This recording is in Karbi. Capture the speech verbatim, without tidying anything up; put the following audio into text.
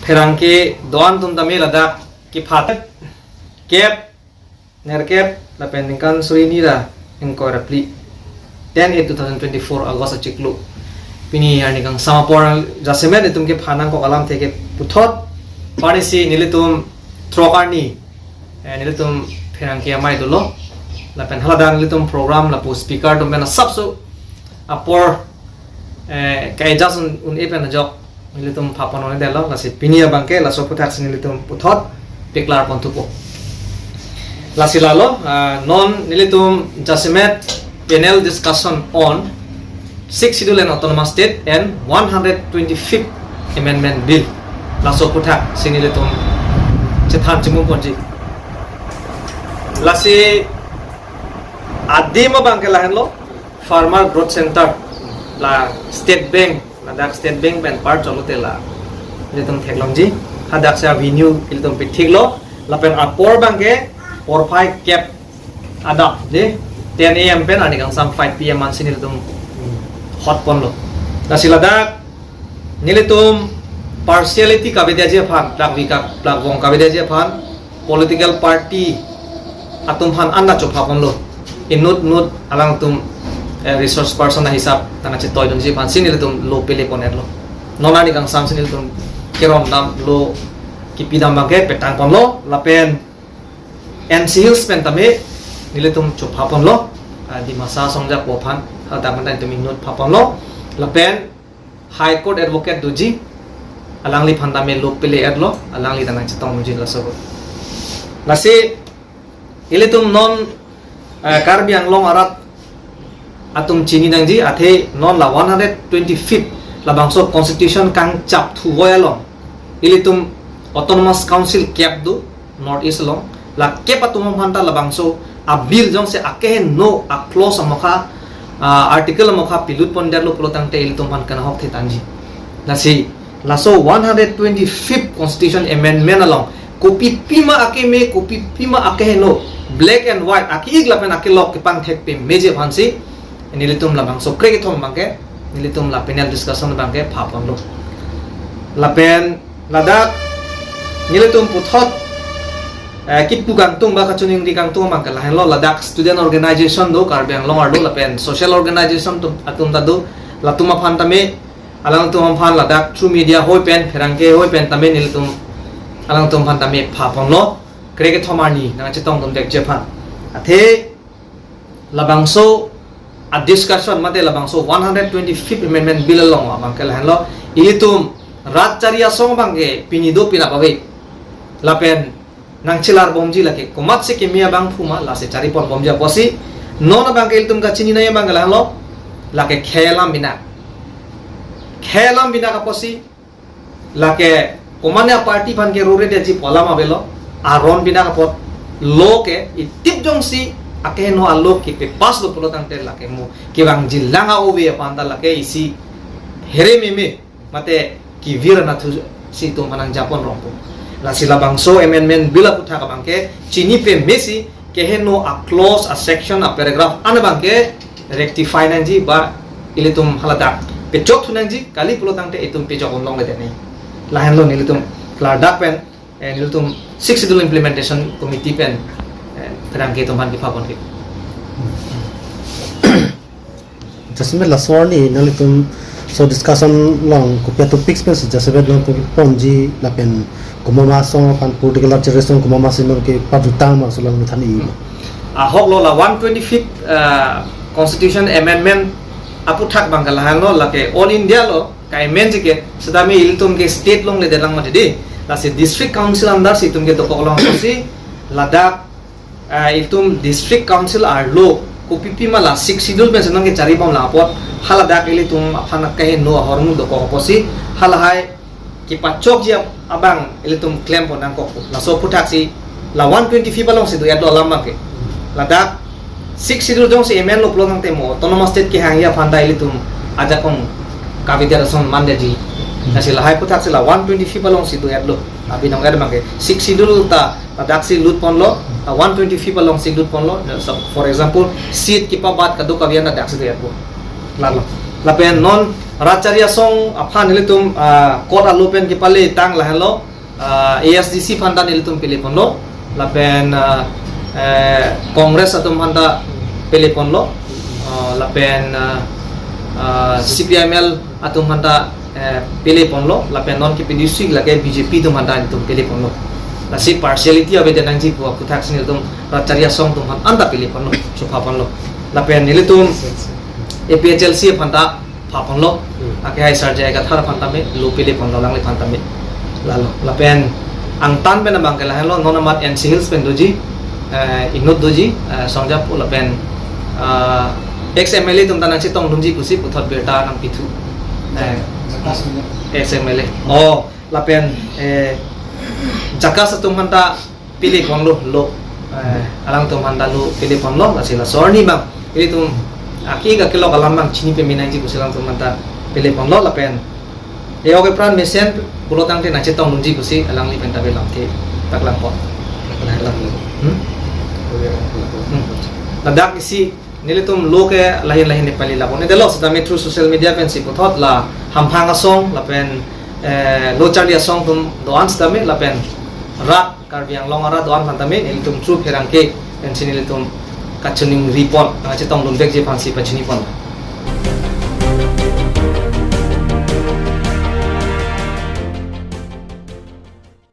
pherangke do-an atum tame ladak kepha kep nerkep lapen ningkan suri hini ra ingkoi ra phli, ten eight two thousand twenty-four August achiklo, pini arni kangsam apor jasemet itum kepha nangkok alamthe ke puthot, pini si nelitum throk arni, eh, nelitum pherangke amei dolo. Lapen haladak nelitum program lapu speaker atum pen asapso apor, eh, ka-adjust un, un-e pen ajok nelitum phapon un-edetlo, lasi pini abangke laso aputhak si nelitum puthot paklar ponthupo. Lasi lalo, ah, non nelitum jasemet panel discussion on Sixth Schedule and Autonomous State and one hundred twenty-fifth Amendment Bill, laso aputhak si nelitum chethan chimum ponji. Lasi adim abangke lahenlo, Farmer Growth Center, la State Bank, ladak State Bank pen apar cholote la nelitum theklongji. Hadak si avenue nelitum pithiklo, lapen apor abangke porphai kep adap, de, ten A M pen arni kangsam five P M ansi nelitum hot ponlo. Lasi ladak nelitum partiality kavedetji aphan, plak vika, plak vong kavedetji aphan, political party atum aphan anta chopha ponlo. Inut inut alangtum, eh, resource person ahisap tangka chetoidunji aphan si nelitum lo pele pon-etlo. Non arni kangsam si nelitum kerom dam lo, kipi dam abangke petang ponlo, lapen N C Hills pen tame nelitum chopha ponlo, ah, Dimasa asong ajakong aphan, haladak pen ta nelitum inut pha ponlo, lapen High Court Advocate doji, alangliphan tame lo pele-etlo, alangli ta nangchetongji laso. Lasi ilitum non, eh, Karbi Anglong arat atum chini nangji, athe non la one hundred twenty-fifth labangso Constitution kangchap thuvoi along ilitum Autonomous Council kep do, North East along, la kep atum aphan ta labangso a-bill jongsi akeheno a-clause amokha, ah, article amokha pilut pondetlo pulo tangte ilitum aphan kanahok the tangji. Lasi laso one hundred twenty-fifth Constitution Amendment along kopi pima akeme, kopi pima akeheno, black and white, ake-ik lapen akelok kepangthek pameji aphansi nelitum labangso krekethom abangke, nelitum la panel discussion abangke pha ponlo. Lapen ladak nelitum puthot, eh, kipu kangtung ba kachiningri kangtung abangke lahenlo, ladak student organization do, Karbi Anglong arlo, lapen social organization atum, atum ta do, latum aphan tame, alangtum aphan ladak through media hoi pen, pherangke hoi pen tame nelitum alangtum aphan tame pha ponlo, krekethom arni nangchetongdun vekji aphan. Athe labangso a-discussion mate labangso one hundred twenty-fifth Amendment Bill along abangke lahenlo, ilitum rat chari asong abangke pini do, penap ave, lapen nangchelar bomji, lake komatsi keme abangphu ma, lasi chari pon bomji apotsi, non abangke ilitum kachinine abangke lahenlo, lake khei alam binak. Khei alam binak apotsi, lake komatne a-party aphan ke rore detji pu alam avelo, aron binak apot lo ke itip jongsi akeheno a-law kepass lo pulo tangte lake mo kevangjilang a-ove aphan ta lake isi here meme mate kevir anatthu si itum aphan nangja pon rongpo. Lasi labangso Amendment Bill aputhak abangke chini pamesi keheno a-clause, a-section, a-paragraph an abangke rectify nangji ba ilitum haladak pechok thu nangji, kali pulo tangte itum pechok un longledet nangji. Lahenlo nelitum klardak pen, eh, nelitum Sixth Schedule Implementation Committee pen, eh, pherangke atum aphan kepha pon ke. Jasemet laso arni nanglitum so discussion along kopi a-topics pensi jasemet nangtum ponji lapen komat ma asong aphan, political leaders asong komat ma si nangtum kepajutang ma, laso along than-i. Hmm. Ahok lo la one twenty-fifth, uh, Constitution Amendment aputhak abangke lahenlo, lake all India along ka-amendji ke, setame ilitum ke state along ledet lang mati di. Lasi District Council under si itum ke dokok longsi ladak, ah, itum District Council arlo kopi pima la Sixth Schedule pensi nangkechari bomlang apot, haladak ilitum aphan akeheno ahormu dokok apotsi, halahai kepachokji ab-, abang ilitum klem pon nangkok. Laso aputhak si la one twenty-fifth along si do-etlo alam abangke. Ladak Sixth Schedule jongsi amend lo pulo tangte mo Autonomous State kehangji aphan ta ilitum ajakong kavedet ason mandetji. Lasi lahai aputhak si la one twenty-fifth along si do-etlo. Abinong er abangke Sixth Schedule ta ladak si lut ponlo, la one twenty-fifth along si lut ponlo. So, for example, seat kepabat kadokave an ladak si do-etpo. Lalo. Lapen non Rat Chari Asong aphan nelitum, ah, court alo pen kepale tang lahenlo, ah, A S D C aphan ta nelitum pele ponlo, lapen, ah, eh, Congress atum aphan ta pele ponlo, ah, lapen, ah, ah, C P I M L atum aphan ta, eh, pele ponlo, lapen non kepi district lake B J P atum aphan ta nelitum pele ponlo. Lasi partiality avedet nangji pu aphuthak si nelitum Rat Chari Asong atum aphan anta pele ponlo, chopha ponlo. Lapen nelitum A P H L C aphan ta pha ponlo. Hmm. Akehai Sarjai Kathar aphan tame lo pele ponlo, alangliphan tame. Lalo. Lapen angtan pen abang ke lahenlo, non amat N C Hills pen doji, eh, inut doji, eh, Songjapo lapen, ah, ex M L A atum ta nangchetongdunji pusi puthot birta nangpithu. Eh, Jakas punya. Ex M L A. Oh, lapen, eh, Jakas atum aphan ta pele ponlo lo. Eh, alangtum aphan ta lo pele ponlo, lasi laso arni abang ilitum aki ka kelok alam abang chini pame nangji pusi alangtum aphan ta pele ponlo, lapen e-ok epran mesen pulo tangte nangchetongdunji pusi alangli pen ta ave lamthe paklang pon. Hmm? Hmm. Ladak isi nelitum lo ke lahin lahin nepali labon. Edelo sitame through social media pensi puthot la Hamphang Asong lapen, eh, Lo Charli Asong atum do-an sitame lapen rat Karbi Anglong arat do-an aphan tame nelitum through pherangke pensi nelitum kachiningri pon, nangchetongdunvekji aphansi pachini pon.